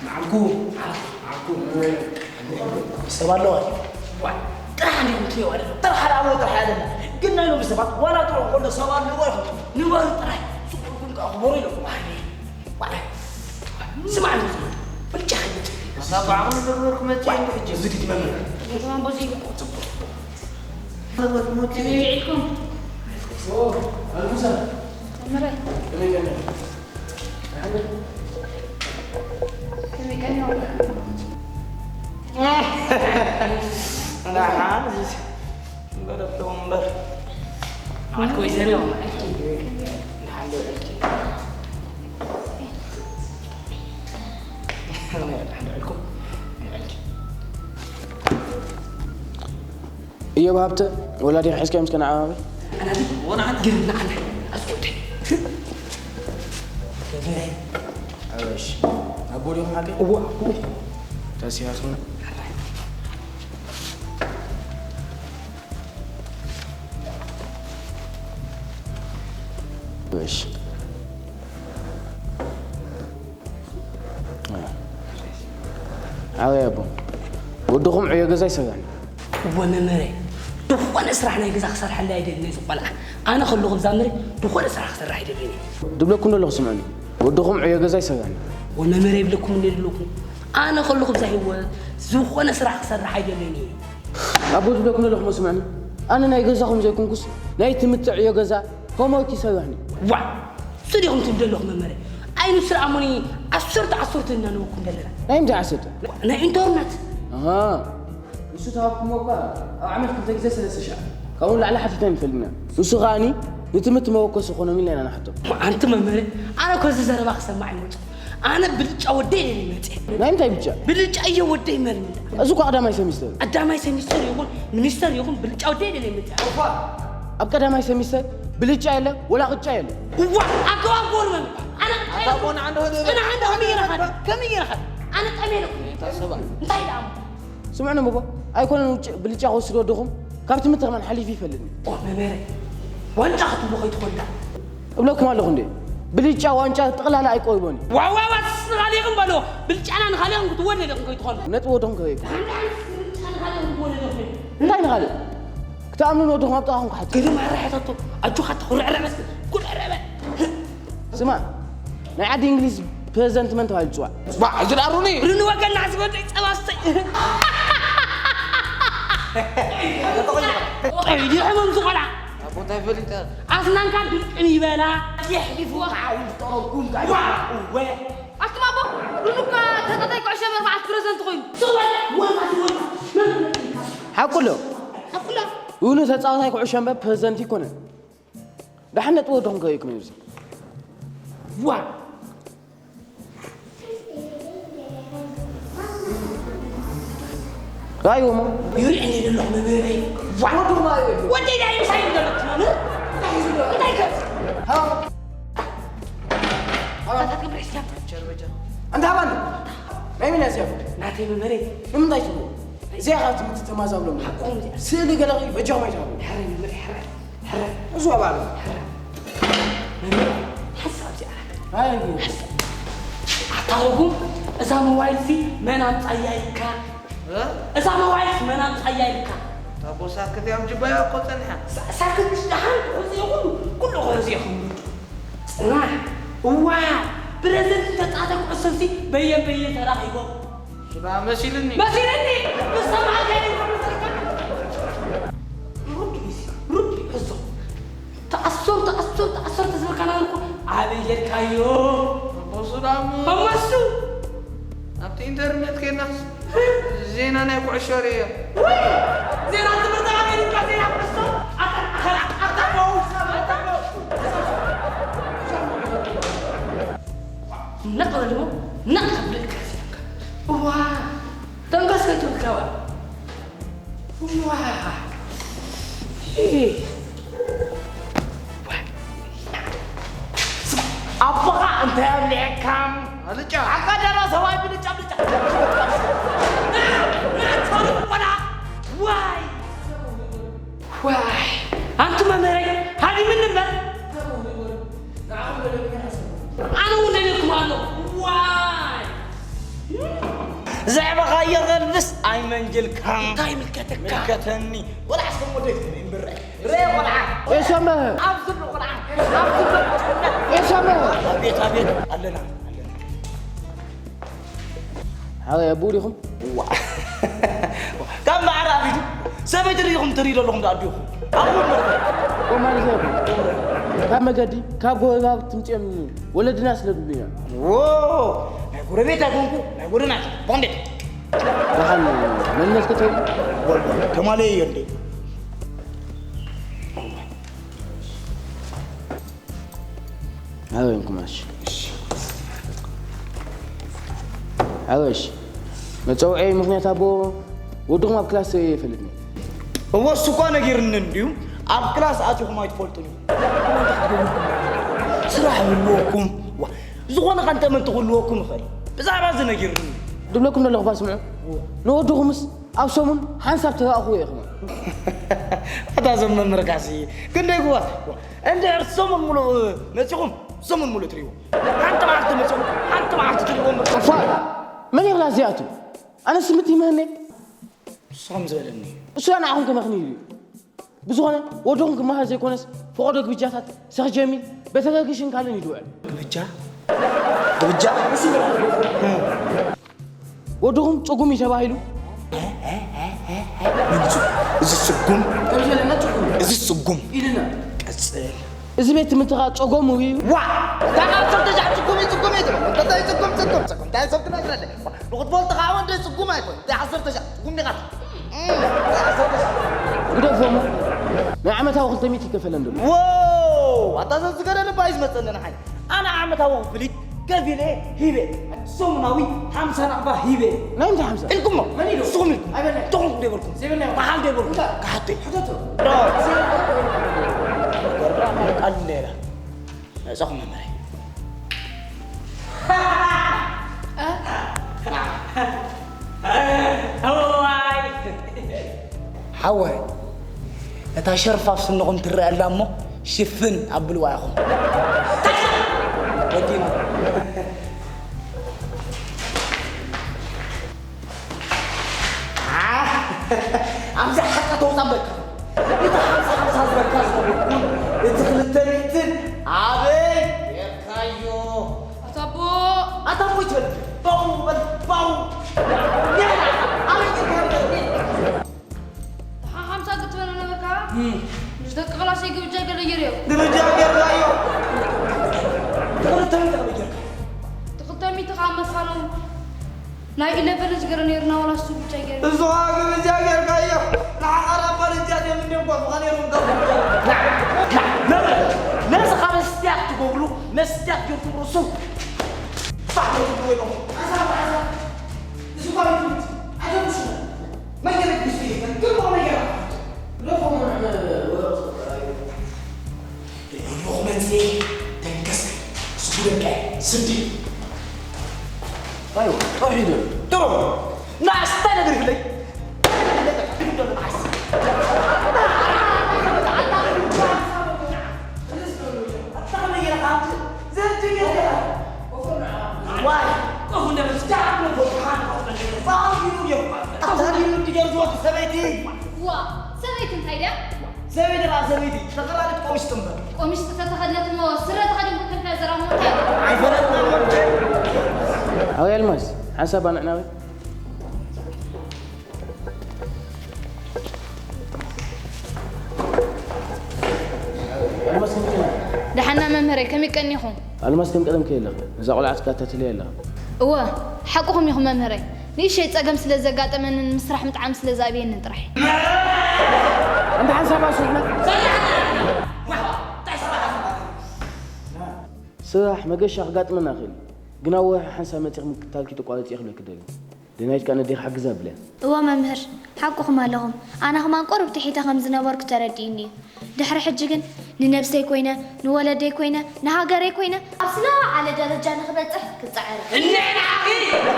ንዓኩ፣ ንዓኩ። ሰብ ኣለዋ። ዋ፣ ጥራሕ እንዲኹም ትሪእዋ ዘለኹም። ጥራሕ ሓደ ኣምሮ ጥራሕ እያ ዘለና። ግን ናይ ሎሚ ሰባት ዋላ ጥዑም ከሎ ሰብ ኣለዋ ኢኹም። ንበሩ ጥራሕ። ስቕ ኢልኩም ከኣ ክበሩ ኢለኩም። ኣይ፣ ዋ፣ ስማዕ እንዶ፣ ብልጫ ከይመጽእ። ኣታ ብዓቕሚ ዝርርኩ መጽእ እንዶ ሕጂ። እዚ ድዩ መምህር? ንትማን በዚ ይበቁ። ጽቡቕ። ከመይ ውዒልኩም? ኦ፣ ኣልሙሳ። መምህረይ። ከመይ ቀኒኹም? ከመይ ቀኒኹም? ደሓን፣ እዚስ እምበር፣ ኣብቶም እምበር። ዓርኪ ወይዘሮ፣ ደሓን ዶ ውዒልኪ? ደሓን ዶ ውዒልኩም? እዮብ ሃብተ፣ ወላዲኻ ሒዝካዮም እስከ ንዓ ኣበይ? ኣናዲ፣ ወንዓን ግርና ኣና፣ ኣስቆቴ። እሺ፣ ኣቦ ዲኹም ሓቀይ? እዋ፣ እዋ። ተሲያስኹም? እሺ። ዓብይ ኣቦ፣ ወድኹም ዕዮ ገዛ ይሰርሕኒ። እወ መምህረይ፣ ዝኾነ ስራሕ ናይ ገዛ ክሰርሐላ ኣይደልን እዚ ቆልዓ። ኣነ ከለኹ እዛ መሬት ዝኾነ ስራሕ ክሰርሕ ኣይደልን እየ። ድብለኩም ዘለኹ ስምዑኒ፣ ወድኹም ዕዮ ገዛ ይሰርሕኒ። እወ መምህረይ ይብለኩም እንደ ዘለኹ፣ ኣነ ከለኹ እዛ ህይወት ዝኾነ ስራሕ ክሰርሕ ኣይደልን እየ። ኣቦ ድብለኩም ዘለኹ ስምዑኒ፣ ኣነ ናይ ገዛኹም ዘይኮንኩስ ናይ ትምትዕ ዕዮ ገዛ ሆምወርክ ይሰርሕኒ። ዋ! እሱ ዲኹም ትብሉ ዘለኹም መምህረይ? ኣይ ንሱ ደኣ እሞኒ ዓሰርተ ዓሰርተ እናነበብኩም ዘለና። ናይ ምንታይ ዓሰርተ? ናይ ኢንተርነት። ኣሃ። ንሱ ተሃብኩሞ እኳ ኣብ ዓመት ክልተ ግዜ ሰለስተ ሽሕ። ካብኡ ንላዕሊ ሓቲትና ኣይንፈልጥና። ንሱ ከኣኒ ንትምህርቲ መበኮሲ ክኾኖም ኢልና ኢና ንሓቶ። ኣንቲ መምህረይ፣ ኣነ እኮ እዚ ዘረባ ክሰማዕ ኣይመጽእ። ኣነ ብልጫ ወደይ ደልየ መጽእ። ናይ ምንታይ ብልጫ? ብልጫ እየ ወደይ መልምል። እዚ እኮ ቀዳማይ ሰሚስተር እዩ። ቀዳማይ ሰሚስተር ይኹን ሚኒስተር ይኹን ብልጫ ወደይ ደልየ መጽእ። እኳ ኣብ ቀዳማይ ሰሚስተር ብልጫ የለ፣ ወላ ቅጫ የለ። እዋ፣ ኣገባብ ጎርመን። ኣነ ኣታ ቦና ዓንዶ ሆደ ጽናሕ እንዶ ከመይ ገይረኻ? ከመይ ገይረኻ? ኣነ ጠሜለኩም። እንታይ ደኣ? ስምዑኒ እሞ፣ ኣይኮነን ውጭ-፣ ብልጫ ክወስድ ወድኹም፣ ካብ ትምህርቲ ከማን ሓሊፉ ይፈልጥኒ። ኦ፣ መምህረይ፣ ዋንጫ ክትብሉ ከይትኾኑ ደኣ። እብለኩም ኣለኹ እንዴ፣ ብልጫ ዋንጫ ጠቕላላ ኣይቆርቦን እዩ። ዋው፣ ዋው፣ ዋው፣ ንኻሊእኹም በልዎ። ብልጫና ንኻሊእኹም ክትወደለኹም ከይትኾኑ። ነጥቢ ወድኹም ከበይኩም። ብልጫ ንኻሊእኹም ክትወደለኹም። እንታይ ንኻሊእ? ክትኣምኑን ወድኹም ኣብ ጥቓኹም ክሓቱ። ገለ ማራ ሕተቶ፣ ኣጆኻ ተኹርዕረ መስል፣ ኩርዕረ በል። ስማ፣ ናይ ዓዲ እንግሊዝ ፕረዚደንት መን ተባሂሉ ይጽዋዕ? ጽባሕ፣ እዚ ደኣ ሩኒ። ሩኒ ወገና ዝበልዕ ጸባ ስተይ። ቆይ፣ ድሕሞም ዝቖልዓ። ኣቦ እንታይ ፈሊጠ? ኣስናንካ ድርቅን ይበላ። የሕሊፍዎ ከዓ ውፍጠረኩም ጋር። ዋ! እወ። ኣቱም ኣቦ፣ ሩኒ እኳ ተጻዋታይ ኩዕሾ መርበብ ፕረዚደንት ኮይኑ። ዝወለ፣ ወልማ፣ ዝወልማ። ሓቁ ኣሎ። ሓቁ ኣሎ። ሩኒ ተጻዋታይ ኩዕሾ መርበብ ፕረዚደንት ይኮነ። ደሓን ነጥቢ ወድኹም ከርእየኩም እዩ እዚ። ዋ! ራእይዎ እሞ። ይርኢ እንደ ዘለኹ መምህረይ። ዋ! ወድኹም ራእይዎ። ወደይ ዳይ ምሳይ ይደረግ ትብሉ? እንታይ ሒዙ ደረግ? እንታይ ከ? ሃው። ሃው። ኣታ ትገብር እስኪ። ቸርበጃ። ኣንታ ሃባኒ። ናይ መን እያ እዚኣ? ናተይ መምህረይ። ንምንታይ ትብሉ? እዚኣ ካብ ትምህርቲ ተማዛብሎም። ሓቆም እዚኣ። ስእሊ ገለ ኸይ በጃኹም ኣይትሃቡ። ሕራይ መምህረይ፣ ሕራይ። ሕረ። እሱ ኣባል። ሕረ። መምህር፣ ሓሳብ እዚኣ። ኣይ። ሓሳብ። ኣታ ርጉም፣ እዛ ሞባይል ሲ መን ኣምጻያ ኢልካ? እ? እዛ ሞባይል ሲ መን ኣምጻያ ኢልካ? ኣቦ ሳክት እያ፣ ኣብ ጅባያ እኮ ጸኒሓ። ሳ-፣ ሳክት ምሽ ደሓን ክሕዙ ይኹኑ፣ ኩሉ ክሕዙ ይኹኑ። ጽናሕ። እዋ፣ ፕረዚደንት ተጻተ ኩዕሶ ሲ በየን በየን ተራኺቦም። ሽባ መሲልኒ። መሲልኒ? ምስ ሰማዕካዮ ይመስለካ? ርዱእ እዩ፣ ርዱእ እዩ፣ ሕዞ። ተኣሰር፣ ተኣሰር፣ ተኣሰር ተዝበልካና እኮ ኣበይ ጌርካዮ? እሱ ደኣ እሞ እሞ እሱ? ኣብቲ ኢንተርኔት ኬድናስ ዜና ናይ ኩዕሾ ርእየ። ወይ! ዜና ትምህርቲ ኣበይ ጌርካ ዜና ኩዕሾ? ኣታ፣ ኣታ፣ ኣታ፣ ኣታ፣ ነቕ በል እሞ፣ ነቕ ከብለካ እዚኣካ። እዋ፣ ተንከስ ከይትብል ካባ። እዋ፣ እ። ኣቦኻ እንታይ ኣብሊዐካም? ኣልጫ። ኣቃዳራ ሰብኣይ ብልጫ፣ ብልጫ። ና፣ ና፣ ና፣ ና፣ ና፣ ዋይ ኣንቲ መምህረይ ሃዲምኒ እምበር ኣነ እውን ደልየኩም ኣለኹ። ዋይ ዘዕበኻዮ ቐልብስ ኣይመንጀልካን። እንታይ ይምልከተካ? ምልከተኒ። ቆልዓ እስከ ወደይ ትኾነ እምበር። ሬ ቆልዓ። ኤሰመ። ኣብ ዝብሉ ቆልዓ። ኣብ ዝብሉ ቆልዓ። ኤሰመ። ኣቤት ኣቤት ኣለና ኣለና። ሓወይ ኣቦኡ ዲኹም? ዋ። ካብ ማዕረ ኣቢዱ ሰበይቲ ርኢኹም ትርኢ ዘለኹም ዶ ኣዲኹም? ኣቦኡ እምበር። እኮ ማለት እኮ ካብ መገዲ ካብ ጎረባብቲ ትምፅኦም ወለድና ስለ ዝብሉና። ዎ፣ ናይ ጎረቤት ኣይኮንኩ፣ ናይ ጎደና ኣይኮንኩ። ባንዴ። ደሓን መንነት ከተው? ወልዶ፣ ተማለየ እዮ እንዴ? ኣበይ እንኩማሽ? ኣበሽ፣ መጸውዒ ምኽንያት ኣቦ ወድኹም ኣብ ክላስ ይፈልጥኒ። እወ፣ እሱ እኳ ነጊርኒ እንድዩ፣ ኣብ ክላስ ኣቲኹም ኣይትፈልጡን እዩ። ስራሕ ይህልወኩም፣ ዋ፣ ዝኾነ ኸንተ መን ትኽልወኩም ይኽእል። ብዛዕባ እዚ ነጊርኒ። ድብለኩም ዘለኹ ባ ስምዑ። ንወድኹምስ ኣብ ሰሙን ሓንሳብ ተራእኽዎ ኢኹም። ኣታ እዞም መምህርካሲ ክንደይ ጉባት። ዋ፣ እንድሕር ሰሙን ሙሉእ መጺኹም፣ ሰሙን ሙሉእ ትርእይዎ። ሓንቲ መዓልቲ መጺኹም፣ ሓንቲ መዓልቲ ትርእይዎ እምበር። ኣፋ፣ መን ይኽላ እዚኣቱ? ኣነስ ምት ይምህኒ። ንሱ ከም ዝበለኒ እዩ። እሱ ንዓኹም ከመኽኒ እዩ። ብዝኾነ፣ ወድኹም ክመሃር ዘይኮነስ፣ ፈቐዶ ግብጃታት፣ ሰኽ ጀሚል፣ ቤተ ገርግሽን ካልእን እዩ ዝውዕል። ግብጃ? ግብጃ? ወድኹም ጽጉም እዩ ተባሂሉ። እ፣ እ፣ እ፣ እ፣ እ፣ ምን ጽጉም? እዚ ጽጉም? ከም ዘለና ጽጉም። እዚ ጽጉም። ኢልና። ቀጽል። እዚ ቤት ትምህርቲ ኸኣ ጸጎም እዩ። ዋ! እንታይ ካብ ሰብ ተሻዕ ጽጉም እዩ፣ ጽጉም እዩ ትብል? እንታይ ጽጉም፣ ጽጉም፣ ጽጉም? እንታይ ሰብ ትነግረለይ? ዋ፣ ንኽትፈልጥ ኸኣ ወደይ ጽጉም ኣይኮን። እንታይ ዓሰርተ ሻዕ ጽጉም ዲኻ? እም፣ እንታይ ዓሰርተ ሻዕ? ግደፎ እሞ። ናይ ዓመታዊ ክልተ ሚእቲ ይከፈለን ደሎ። ዎ! ኣታ ሰብ ዝገደለ ባይ ዝመጸኒ ንዓይ። ኣነ ዓመታዊ ክፍሊት ከፊለ ሂበ። ሰሙናዊ ሓምሳ ናቕፋ ሂበ። ናይ ምንታይ ሓምሳ? ኢልኩሞ። መን ኢሉ? ንስኹም ኢልኩም። ኣይበልናይ። ተኹም ዶ ይበልኩም? ዘይበልናይ። መሓል ዶ ይበልኩም? እንታይ? ካሓተይ። ሕተቶ። ዶ። ቃል እንደ ኢላ። መጻኹም መመረይ። እዋይ። ሓወይ፣ እታ ሸርፍ ኣብ ስንኹም ትረአ ኣላ እሞ ሽፍን ኣብልዋ ኢኹም። ወዲና። ኣብዚ ሓቃ ተውጻ በልካ። እቲ ሓምሳ ሓምሳ ዝበልካ ዝነበርኩን እቲ ክልተ ሚእትን ኣበይ ጌርካዮ? ኣታ ኣቦ! ኣታ ኣቦ ይትበል። ባው በል፣ ባው። ኔራ፣ ኣበይ ጌርካዮ? ሓ-፣ ሓምሳ ክትበል ነበርካ? እም። ምስ ደቂ ክላሰይ ግብጃ ገለ ገይረዮ። ግብጃ ጌርካዮ? እቲ ክልተ ሚእቲ ኣበይ ጌርካዮ? እቲ ክልተ ሚእቲ ከዓ መፋነው ናይ ኢለቨን ዝገረ ነይርና ዋላ እሱ ብቻ ገይሩ። እሱ ከዓ ግብጃ ጌርካዮ። ንዓኻ ራባ ልጃት እዮም እንዲዮም ጓ፣ ምዃን እዮም ጓ። ና፣ ና፣ ነዚ ካብ ስቲያክ ትገብሩ፣ ነዚ ስቲያክ ጌርኩም ርእሱ። ባሕሪ ትብሉ ወይ ነው። ሓሳብ፣ ሓሳብ። እዚ ኳሊቲ፣ ኣደም ሽነ። መገረድ ግስቲ፣ ግን መገረድ። ለፎም፣ ወ-፣ ወ-፣ ልኡኽ መጽሔ ተንከስ ስጉደቀ ስዲ። ኣይዋ፣ ጠውሒደ። ጥሩ። ናእሽታይ ነገር ይፍለይ። ዋይ፣ ሰበይቲ። ዋ፣ ሰበይቲ እንታይ ድያ? ሰበይቲ ደኣ ሰበይቲ፣ ተኸዳዲት ቆሚሽ ትንበር። ቆሚሽ ተተኸድነት እሞ ስረ ተኸዲንኩም ከንታ ዘራሞ እንታይ? ኣይፈለጥናን ወንጀል። ኣበይ ኣልማዝ? ሓንሳብ ኣንዕናዊ። ኣልማዝ ከመይ ቀኒኹ? ደሓና መምህረይ፣ ከመይ ቀኒኹም? ኣልማዝ ከም ቀደም ከየለኺ። ነዛ ቆልዓ ትከታተልያ ኣለኺ። እወ፣ ሓቅኹም ኢኹም መምህረይ። ንእሸይ ጸገም ስለ ዘጋጠመንን ምስ ስራሕ ምጥዓም ስለ ዝኣብየንን ጥራሕ። ኣንታ ሓንሳብ ኣስርሕና። ስራሕ መገሻ ክጋጥመና ይኽእል እዩ። ግና ወርሒ ሓንሳብ መጺኺ ምክትታልኪ ተቋርጺ እየ ክብለኪ ደልየ። ደናይት ከኣ ነዴኺ ሓግዛ ኣብልያ። እወ መምህር፣ ሓቅኹም ኣለኹም። ኣነ ከማን ቁሩብ ትሒተ ከም ዝነበርኩ ተረዲእኒ እዩ። ድሕሪ ሕጂ ግን ንነብሰይ ኮይነ፣ ንወለደይ ኮይነ፣ ንሃገረይ ኮይነ ኣብ ዝለዓለ ደረጃ ንኽበጽሕ ክጽዕር። እኔ ንዓኺ!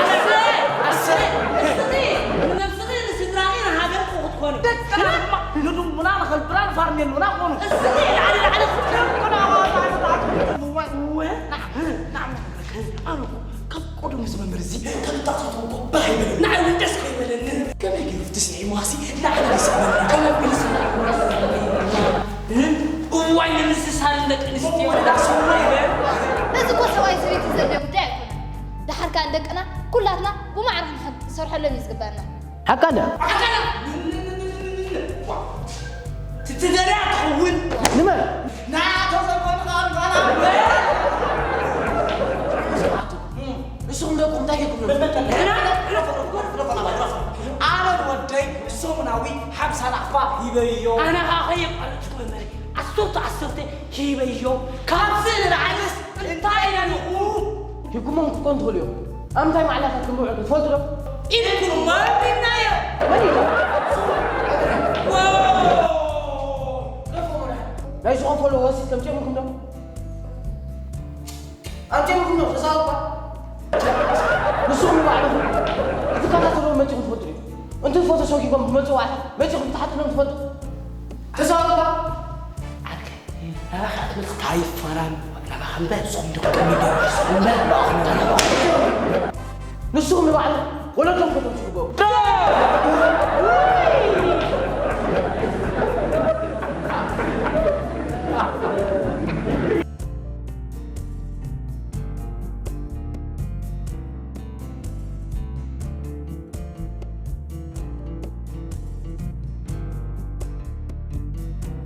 ኣሰይ! ኣሰይ! ንስኺ ንነብስኺ ንስድራኺ ንሃገርኪ ክትኮኒ። ደቅና ድማ ንዱሙና ንኸልብራ ንፋርሜሎና ኾኑ። እዚ ንላዕሊ ላዕሊ ክትከም ኮና እወ፣ እወ፣ ናዕ፣ ናዕ፣ ኣነ እኮ ካብ ቀደሙ እዚ መምህር እዚ ከም እታኽታቶ እኮ ባህ ይበለኒ። ንዓይ እውን ደስ ከይበለኒ። ከመይ ገይሩ ትስዒሙዋሲ ንዓይ ደስ ይበለኒ። ከመይ ገይሩ ስዒሙዋሲ? እዋይ ንምስሳል ደቂ ኣንስትዮ ዳስ እዋይ ይበል። እዚ እኮ ሰብኣይ ሰበይቲ ዘድልዮ ጉዳይ ኣይኮነን። ደሓር ከኣ ንደቅና ኩላትና ብማዕረ ክንሰርሐሎም እዩ ዝግበኣና። ሓቃ እንድያ። ሓቃ እንድያ። ትትደልያ ትኸውን። ንመን? ንዓቶ ዘመኑ ኸኣ ንባና። ንስኹም ደቁ እንታይ ጌርኩም? ኣነ ወደይ ሰሙናዊ ሓምሳ ናቕፋ ሂበዮ። ኣነ ኸኣ ኸየቋረጽኩ መምህር ዓሰርተ ዓሰርተ ሂበዮ። ካብዚ ንላዕልስ እንታይ ኢና ንኹ? ሂብኩሞም ክትኮኑ ትኽእሉ እዮም። ኣብ ምንታይ ማዕላታት ከም ዝውዕሉ ትፈልጡ ዶ? ኢልኩሞ ሂብናዮ። መን ኢሉ? ዋው! ናይ ዝኸፈሎ ወሲድ ከምጽኦም ኢልኩም ዶ? ኣንቴምኩም ነው ተዛውባ። ንስኹም ንባዕልኹም ክትከታተልዎም መጺኹም ትፈልጡ ዲኹም? እንትን ፎቶ ሰጒጎም ብመጽዋዕታ መጺኹም ክትሓትሎም ትፈልጡ? ተዛውባ። ኣንተ ናባኻ ትመጽእ ኣይፋራን ናባኻ እምበር ንስኹም ዲኹም ቀሚዶም ንስኹም እምበር ንስኹም ንባዕልኹም ወለዶም ከተምጽኡ ግበሩ።